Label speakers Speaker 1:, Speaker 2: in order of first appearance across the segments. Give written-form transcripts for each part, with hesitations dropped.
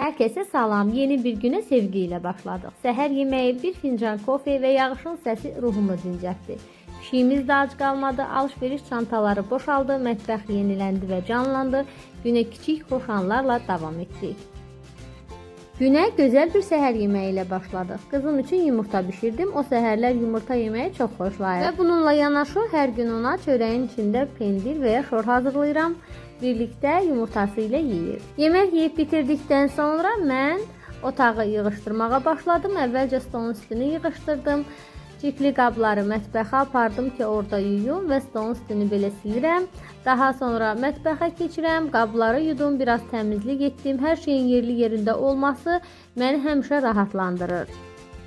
Speaker 1: Herkese salam. Yeni bir güne sevgiyle başladık. Səhər yeməyi, bir fincan kofe və yağışın səsi ruhumu dincəltdi. Pişiyimiz də ac qalmadı, alış-veriş çantaları boşaldı, mətbəx yeniləndi və canlandı. Günə kiçik xoş anlarla davam etdik. Günə gözəl bir səhər yeməyi ilə başladıq. Qızım üçün yumurta bişirdim. O səhərlər yumurta yeməyi çox xoşlayır. Və bununla yanaşı hər gün ona çörəyin içində pendir və ya şor hazırlayıram. Birlikdə yumurtası ilə yeyir. Yemək yeyib bitirdikdən sonra mən otağı yığışdırmağa başladım. Əvvəlcə stolun üstünü yığışdırdım. Çirkli qabları mətbəxə apardım ki, orada yuyum və stolun üstünü belə silirəm. Daha sonra mətbəxə keçirəm, qabları yudum, biraz təmizlik etdim. Hər şeyin yerli yerində olması məni həmişə rahatlandırır.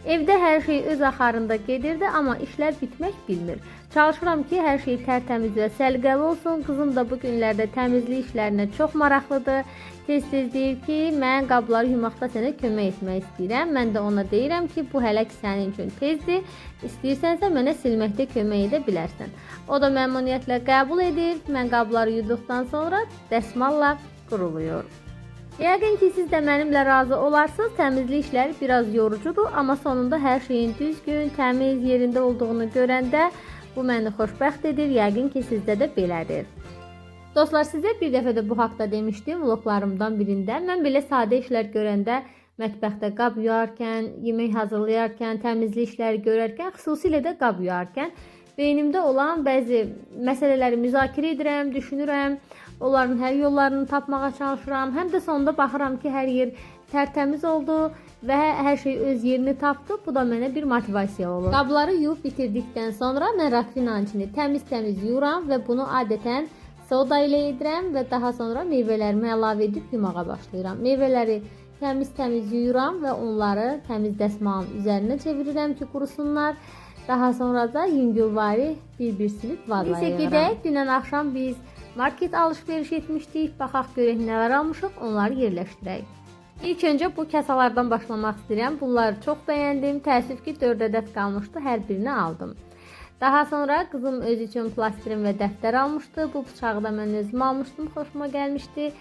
Speaker 1: Evdə hər şey öz axarında gedirdi, amma işlər bitmək bilmir. Çalışıram ki, hər şey tərtəmiz və səliqəli olsun. Qızım da bu günlərdə təmizlik işlərinə çox maraqlıdır. Tez-tez deyir ki, mən qabları yumaqda sənə kömək etmək istəyirəm. Mən də ona deyirəm ki, bu hələ ki sənin üçün tezdir. İstəyirsənsə mənə silməkdə kömək edə bilərsən. O da məmnuniyyətlə qəbul edir. Mən qabları yuduqdan sonra dəsmalla quruluyur. Yəqin ki, siz də mənimlə razı olarsınız. Təmizlik işləri biraz yorucudur, amma sonunda hər şeyin düzgün, təmiz, yerində olduğunu görəndə bu məni xoşbəxt edir. Yəqin ki, sizdə də belədir. Dostlar, sizə bir dəfə də bu haqda demişdim vloglarımdan birində. Mən belə sadə işlər görəndə mətbəxdə qab yuyarkən, yemək hazırlayarkən, təmizlik işləri görərkən, xüsusilə də qab yuyarkən beynimdə olan bəzi məsələləri müzakirə edirəm, düşünürəm, onların həll yollarını tapmağa çalışıram. Həm də sonunda baxıram ki, hər yer tərtəmiz oldu və hər şey öz yerini tapdı. Bu da mənə bir motivasiya olur. Qabları yuyub bitirdikdən sonra mən rakvinanın içini təmiz-təmiz yuyuram və bunu adətən soda ilə edirəm və daha sonra meyvələrimi əlavə edib yumağa başlayıram. Meyvələri təmiz-təmiz yuyuram və onları təmiz dəsmalın üzərinə çevirirəm ki, qurusunlar. Daha sonra da yüngülvari bir-bir silib vazaya yığıram. Neyse gedək, dünən axşam biz market alış-veriş etmişdik. Baxaq görək nələr almışıq, onları yerləşdirək. İlk öncə bu kasalardan başlamaq istəyirəm. Bunları çox bəyəndim. Təəssüf ki, 4 ədəd qalmışdı, hər birini aldım. Daha sonra qızım özü üçün plastirin və dəftər almışdı. Bu bıçağı da mən özüm almışdım, xoşuma gəlmişdi.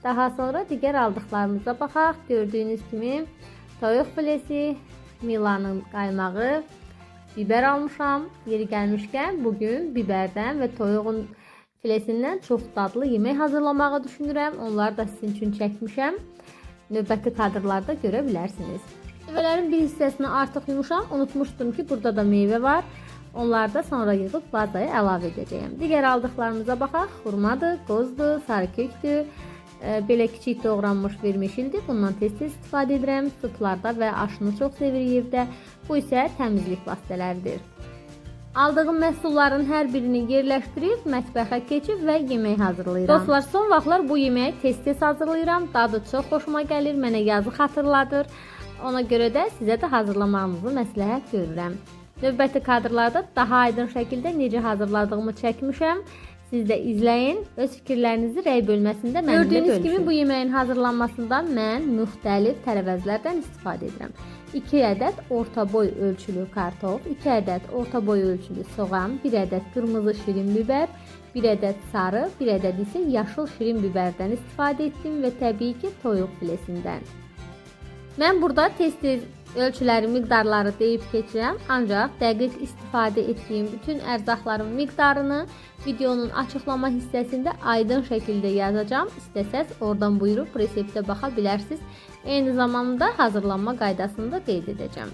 Speaker 1: Daha sonra digər aldıqlarımıza baxaq. Gördüyünüz kimi toyuq filesi, Milanın qaymağı, biber almışam. Yeri gəlmişkən bugün biberdən və toyuğun filesindən çox dadlı yemək hazırlamağı düşünürəm. Onları da sizin üçün çəkmişəm. Növbəti kadrlarda görə bilərsiniz. Meyvələrin bir hissəsini artıq yumuşam. Unutmuşdum ki, burada da meyvə var. Onları da sonra yığıb vazaya əlavə edəcəyəm. Digər aldıqlarımıza baxaq. Xurmadır, qozdur, sarı kökdür. Belə kiçik doğranmış vermişildir. Bundan tez-tez istifadə edirəm. Suplarda və aşını çox sevirik evdə. Bu isə təmizlik vasitələridir. Aldığım məhsulların hər birini yerləşdirib mətbəxə keçib və yemək hazırlayıram. Dostlar, son vaxtlar bu yeməyi tez-tez hazırlayıram. Dadı çox xoşuma gəlir, mənə yazı xatırladır. Ona görə də sizə də hazırlamağınızı məsləhət görürəm. Növbəti kadrlarda daha aydın şəkildə necə hazırladığımı çəkmişəm. Siz də izləyin, öz fikirlərinizi rəy bölməsində mənimlə bölüşün. Gördüyünüz kimi bu yeməyin hazırlanmasında mən müxtəlif tərəvəzlərdən istifadə edirəm. 2 ədəd orta boy ölçülü kartof, 2 ədəd orta boy ölçülü soğan, 1 ədəd qırmızı şirin biber, 1 ədəd sarı, 1 ədəd isə yaşıl şirin biberdən istifadə etdim və təbii ki, toyuq filesindən. Mən burada tez-tez ölçüləri, miqdarları deyib keçirəm, ancaq dəqiq istifadə etdiyim bütün ərzaqların miqdarını videonun açıqlama hissəsində aydın şəkildə yazacağam. İstəsəz oradan buyurub reseptə baxa bilərsiniz. Eyni zamanda hazırlanma qaydasını da qeyd edəcəm.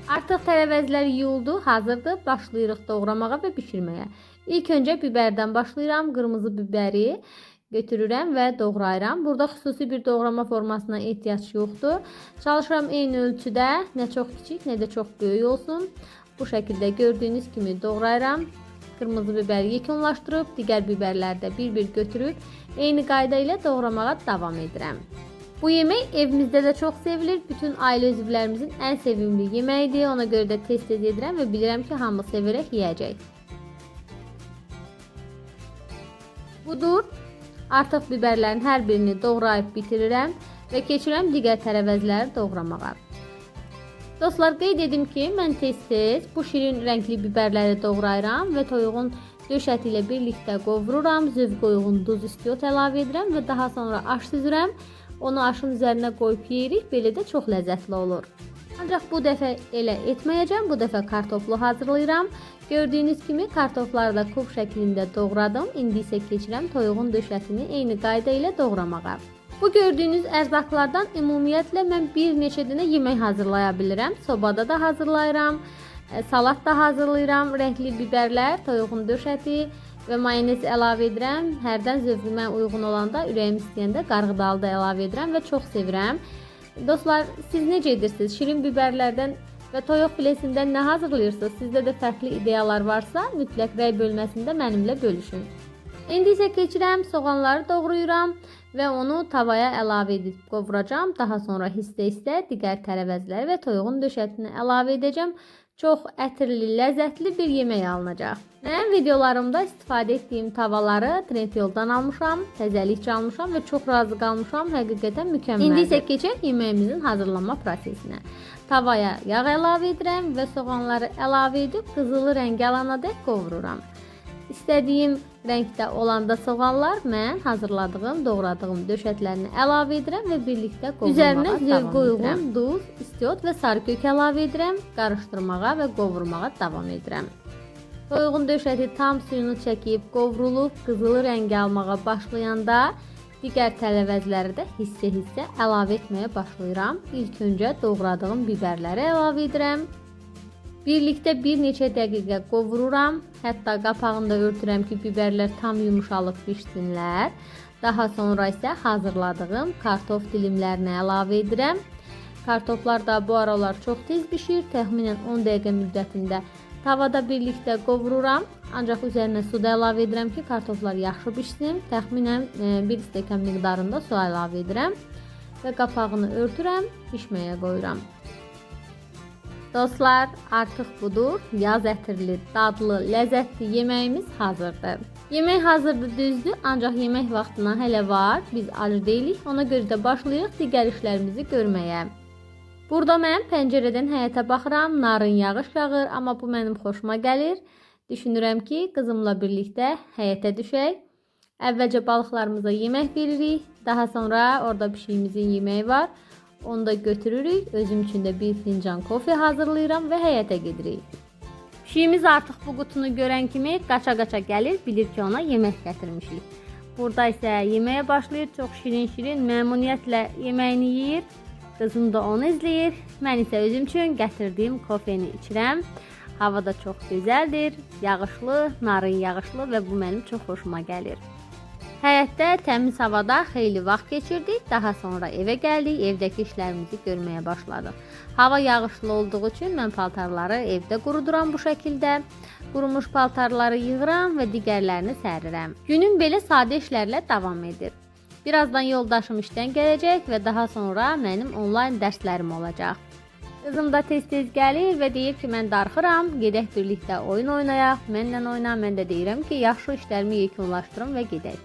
Speaker 1: Artıq tərəvəzlər yuyuldu, hazırdır. Başlayırıq doğramağa və bişirməyə. İlk öncə biberdən başlayıram. Qırmızı biberi götürürəm və doğrayıram. Burada xüsusi bir doğrama formasına ehtiyac yoxdur. Çalışıram eyni ölçüdə, nə çox kiçik, nə də çox böyük olsun. Bu şəkildə gördüyünüz kimi doğrayıram. Qırmızı biberi yekunlaşdırıb, digər biberləri də bir-bir götürüb eyni qayda ilə doğramağa davam edirəm. Bu yemək evimizdə də çox sevilir. Bütün ailə üzvlərimizin ən sevimli yeməyidir. Ona görə də tez-tez edirəm və bilirəm ki, hamı sevərək yeyəcək. Budur. Artıq biberlərin hər birini doğrayıb bitirirəm və keçirəm digər tərəvəzləri doğramağa. Dostlar, qeyd edim ki, mən tez-tez bu şirin rəngli biberləri doğrayıram və toyuğun döş əti ilə birlikdə qovururam. Zövqə uyğun duz, istiot əlavə edirəm və daha sonra aş süzürəm. Onu aşın üzərinə qoyub yeyirik, belə də çox ləzzətli olur. Ancaq bu dəfə elə etməyəcəm. Bu dəfə kartoflu hazırlayıram. Gördüyünüz kimi kartofları da kub şəklində doğradım. İndi isə keçirəm toyuğun döş ətini eyni qayda ilə doğramağa. Bu gördüyünüz ərzaqlardan ümumiyyətlə mən bir neçə dənə yemək hazırlaya bilirəm. Sobada da hazırlayıram, salat da hazırlayıram. Rəngli biberlər, toyuğun döş əti və mayonez əlavə edirəm. Hərdən zövqümə uyğun olanda, ürəyim istəyəndə qarğıdalı da əlavə edirəm və çox sevirəm. Dostlar, siz necə edirsiniz? Şirin biberlərdən və toyuq filesindən nə hazırlayırsınız? Sizdə də fərqli ideyalar varsa, mütləq rəy bölməsində mənimlə bölüşün. İndi isə keçirəm, soğanları doğrayıram və onu tavaya əlavə edib qovuracağam. Daha sonra hissə-hissə digər tərəvəzləri və toyuğun döş ətini əlavə edəcəm. Çox ətirli, ləzzətli bir yemək alınacaq. Mənim videolarımda istifadə etdiyim tavaları Trendyoldan almışam, təzəlikcə almışam və çox razı qalmışam. Həqiqətən mükəmməldir. İndi isə keçək yeməyimizin hazırlanma prosesinə. Tavaya yağ əlavə edirəm və soğanları əlavə edib qızılı rəngə alana dək qovururam. İstədiyim rəngdə olanda soğanlar mən hazırladığım, doğradığım döş ətlərini əlavə edirəm və birlikdə qovurmağa. Üzərinə zövqə uyğun duz, istiot və sarı kök əlavə edirəm, qarışdırmağa və qovurmağa davam edirəm. Toyuğun döş əti tam suyunu çəkib, qovrulub, qızılı rəngə almağa başlayanda digər tərəvəzləri də hissə-hissə əlavə etməyə başlayıram. İlk öncə doğradığım biberləri əlavə edirəm. Birlikdə bir neçə dəqiqə qovururam. Hətta qapağını da örtürəm ki, biberlər tam yumuşalıb bişsinlər. Daha sonra isə hazırladığım kartof dilimlərini əlavə edirəm. Kartoflar da bu aralar çox tez bişir. Təxminən 10 dəqiqə müddətində tavada birlikdə qovururam. Ancaq üzərinə su da əlavə edirəm ki, kartoflar yaxşı bişsin. Təxminən bir stəkan miqdarında su əlavə edirəm və qapağını örtürəm, bişməyə qoyuram. Dostlar, artıq budur. Yaz ətirli, dadlı, ləzzətli yeməyimiz hazırdır. Yemək hazırdır, düzdür, ancaq yemək vaxtına hələ var. Biz ac deyilik, ona görə də başlayırıq digər işlərimizi görməyə. Burada mən pəncərədən həyətə baxıram, narın yağış yağır, amma bu mənim xoşuma gəlir. Düşünürəm ki, qızımla birlikdə həyətə düşək. Əvvəlcə balıqlarımıza yemək veririk, daha sonra orada pişiyimizin yeməyi var. Onu da götürürük. Özüm üçün də bir fincan kofe hazırlayıram və həyətə gedirik. Pişiyimiz artıq bu qutunu görən kimi qaça-qaça gəlir, bilir ki, ona yemək gətirmişik. Burada isə yeməyə başlayır, çox şirin-şirin, məmnuniyyətlə yeməyini yeyir. Qızım da onu izləyir. Mən isə özüm üçün gətirdiyim kofeni içirəm. Hava da çox gözəldir, yağışlı, narın yağışlı və bu mənim çox xoşuma gəlir. Həyətdə təmiz havada xeyli vaxt keçirdik. Daha sonra evə gəldik, evdəki işlərimizi görməyə başladıq. Hava yağışlı olduğu üçün mən paltarları evdə quruduram bu şəkildə. Qurumuş paltarları yığıram və digərlərini sərirəm. Günüm belə sadə işlərlə davam edir. Birazdan yoldaşım işdən gələcək və daha sonra mənim onlayn dərslərim olacaq. Qızım da tez-tez gəlir və deyir ki, mən darıxıram, gedək birlikdə oyun oynayaq, mənlə oyna. Mən də deyirəm ki, yaxşı, işlərimi yekunlaşdırım və gedək.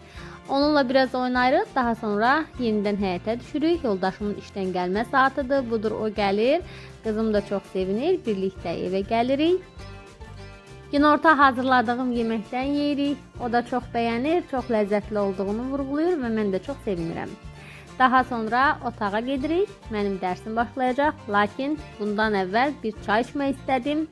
Speaker 1: Onunla biraz oynayırıq, daha sonra yenidən həyətə düşürük. Yoldaşımın işdən gəlmə saatıdır, budur o gəlir. Qızım da çox sevinir, birlikdə evə gəlirik. Günorta hazırladığım yeməkdən yeyirik. O da çox bəyənir, çox ləzzətli olduğunu vurğulayır və mən də çox sevinirəm. Daha sonra otağa gedirik. Mənim dərsim başlayacaq. Lakin bundan əvvəl bir çay içmək istədim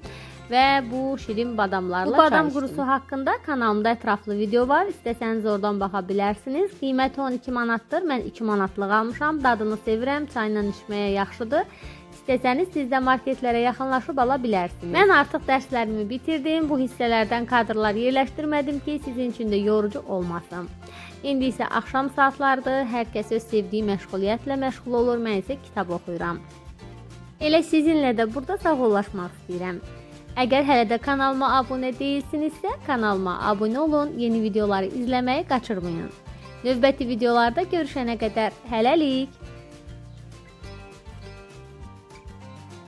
Speaker 1: və bu şirin badamlarla bu badam qurusu haqqında kanalımda ətraflı video var. İstəsəniz oradan baxa bilərsiniz. Qiyməti 12 manatdır. Mən 2 manatlıq almışam. Dadını sevirəm. Çayla içməyə yaxşıdır. İstəsəniz siz də marketlərə yaxınlaşıb ala bilərsiniz. Mən artıq dərslərimi bitirdim. Bu hissələrdən kadrlar yerləşdirmədim ki, sizin üçün də yorucu olmasın. İndi isə axşam saatlarıdır. Hər kəs öz sevdiyi məşğuliyyətlə məşğul olur. Mən isə kitab oxuyuram. Elə sizinlə də burada sağollaşmaq istəyirəm. Əgər hələ də kanalıma abunə deyilsinizsə, kanalıma abunə olun, yeni videoları izləməyi qaçırmayın. Növbəti videolarda görüşənə qədər hələlik.